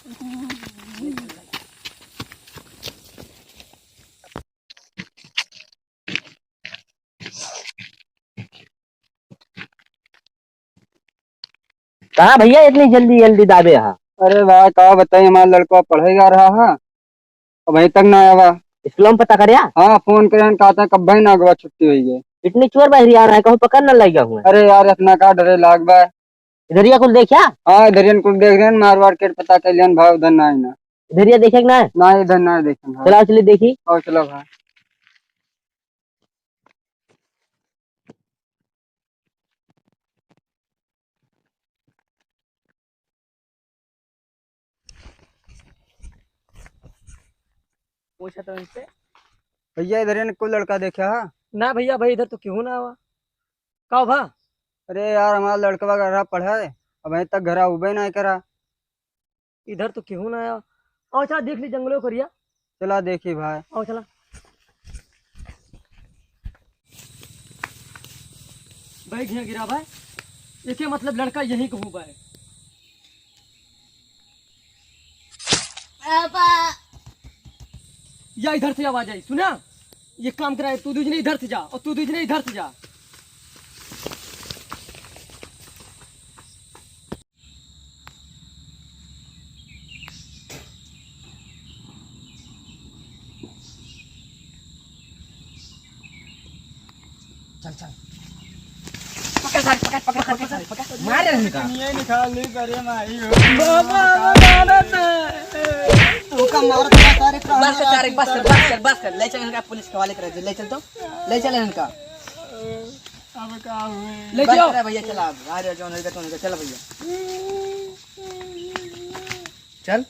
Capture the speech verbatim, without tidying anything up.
कहाँ भइया इतनी जल्दी जल्दी दाबे हा? अरे भाई, का बताई, हमारा लड़का पढ़े जा रहा है, अबहीं तक ना आवा। स्कूल में पता करया? हाँ, फोन करे, कहता है कब भाई ना गवा, छुट्टी हुई है। इतनी चोर बहरी आ रहा है, कहूँ पकड़ न लग गया हुआ। अरे यार, इतना का डरे लाग बा। इधरिया कुल देखा? हाँ, इधरियन कुल देख रहे हैं, मारवाड़ के पता कर लियन भाई, उधर ना है ना। इधरिया देखे कि ना? ना, इधर ना देखे भाई। चला, चलिए देखी। और चलो भाई। पूछा तो इनसे। भइया, इधर इनको लड़का देखा है? ना भइया, भाई इधर तो केहू ना आवा। का भा? अरे यार, हमारा लड़कवा घर पढ़ा है, अबहीं तक घर उबे ना करा। इधर तो केहू ना आया। आओ चला देख ली जंगलो करिया। चला देखी भाई। आओ चला। बैग यहाँ गिरा भाई। एके मतलब लड़का यहीं कहूँ बा। पापा। या इधर से आवाज आई, सुना? ये काम करा, तू दूजने इधर से जा और तू दूजने इधर से जा। चल, चल। पकड़ सारे, पकड़, पकड़, पकड़ सारे, पकड़। मार रहे हैं का? ये निकाल ली करे माई हो। बाबा, बाबा, बाबा। तू का मार दिया सारे, बस कर, बस कर, बस कर, बस कर। ले चल इनका पुलिस के हवाले कर दे, ले चल तो, ले चल इनका। अब का हुए? ले बस जाओ। कर भैया, चला अब। आ रहे हो, जौन होइगा, तौन होइगा। चल भैया। चल।